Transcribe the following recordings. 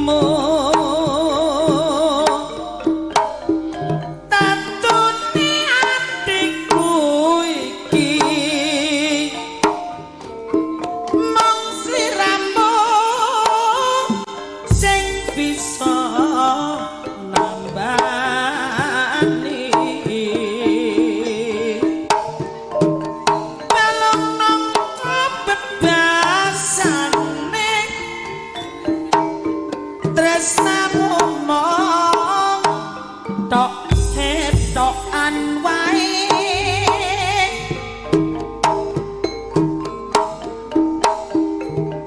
Atimu tatune atiku iki mung sliramu sing bisa nambani. Balung nangka bebasane tresnamu mung tok hetokan wae.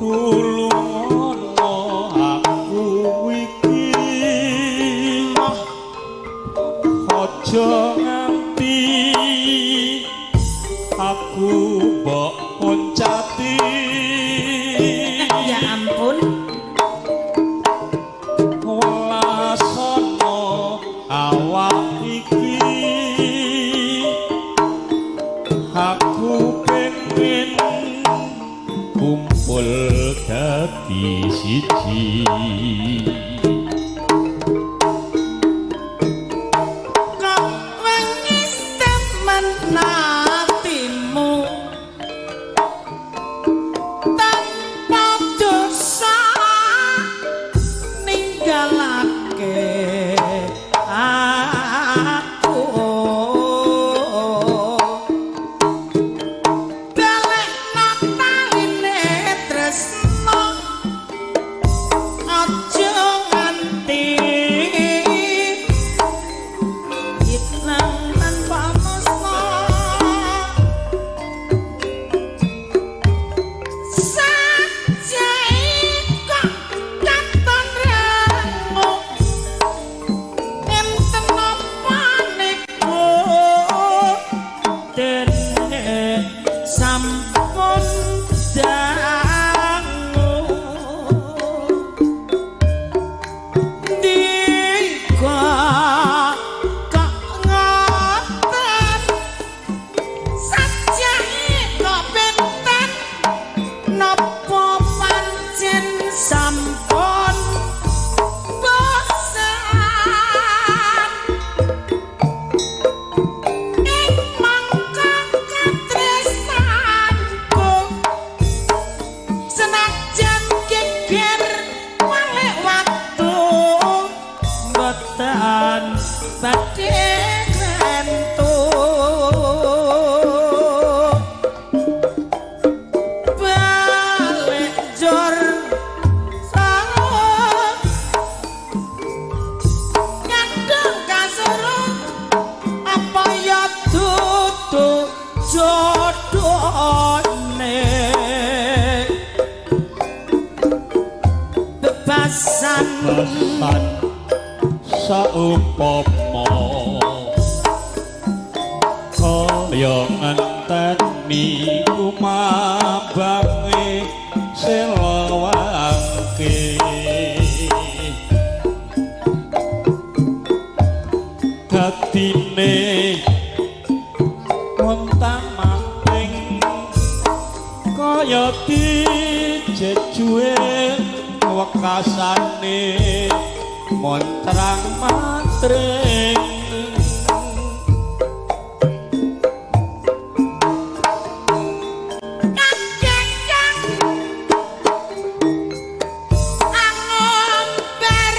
Tulungono aku iki, aja nganti aku mbok oncati. Ya ampun. Welasana awak iki, aku pengen kumpul dadi siji. Kok wengis temen atimu tanpa dosa ninggalake aku. Balekno taline tresno, aja nganti ilang tanpa musna. Sajake kok katon renguh, enten apa niku dene sampun dangu. Ndika kok ngoten, sajake kok benten, napa pancen sampun bosan ing mangka katresnanku senajan geger wale waktu mboten badhe krentu. Balik jor sarung kadung kasurung, apa ya dudu jodone bebasan. Bebasan saumpama kaya ngenteni kumambange selawangke, dadine montang manting kaya dijejuwe wekasane montrang mantring. Kakekang angomber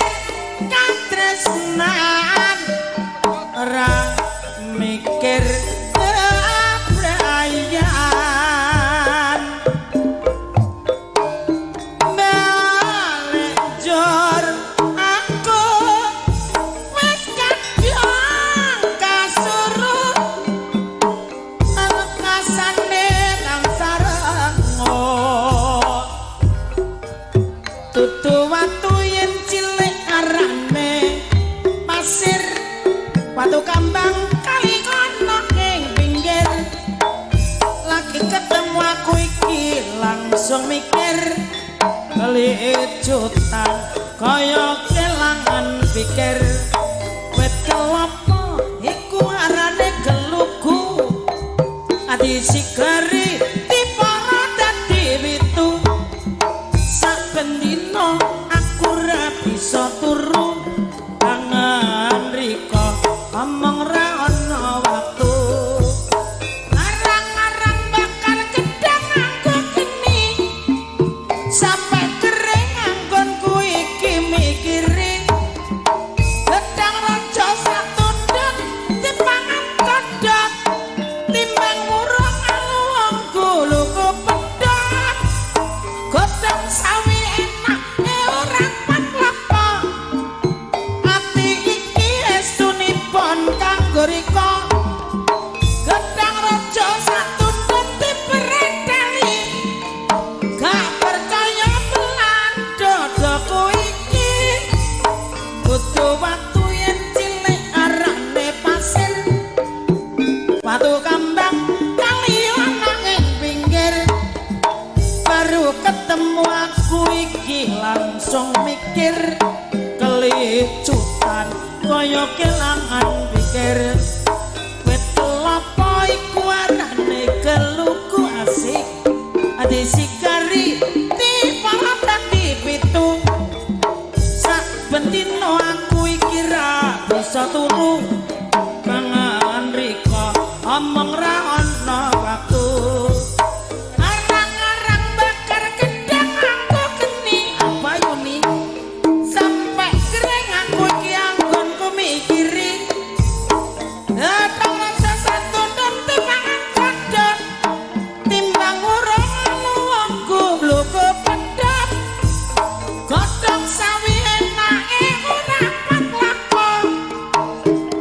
katresnan ora mikir kebrayan. Balik jor aku wis kadung kasuruh lekasane tansah rengut. Dudu watu yen cilik arane pasir, watu kambang kali kono ing pinggir. Lagi ketemu aku iki langsung mikir kelicutan kaya kelangan pikir. Wit kelapa iku arane gelugu, ati sigari dipara dadi witu. Saben dina aku rapi bisa turu tangan rika omong ra ana waktu. Arang-arang bakar gedang nganggo geni sampai kering anggonku iki mikiri. Gedang raja satundhut dipangan kodhok timbang murung aluwung guluku pedhot. Godhong sawi enak e ora patlepo ati iki estunipun kanggo rika. Gedang raja satundhut dipereteli gak percaya pelan dodoku iki. Kudu watu yen cilik arane pasir, watu kambang kali ana ing pinggir. Baru ketemu aku iki langsung mikir kelicutan kaya kelangan pikir. Wit kelapa iku arane keluku asik disikari dipara dadi pitu. Saben dina aku iki ra bisa turu mangan rika omong ra ana waktu. Arang-arang bakar gedang nganggo geni apa yuni sampai kering aku iki anggonku mikiri. Datang rasa satu dan timbangan kodhok timbang urung luwung gubluku pedhot. Godhong sawi enake ora patlako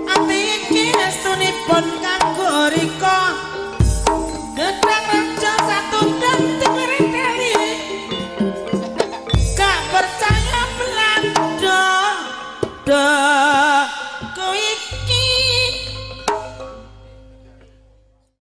ati iki estunipun kanggo rika. Gedang raja satu dan dipereteli gak percaya belanda.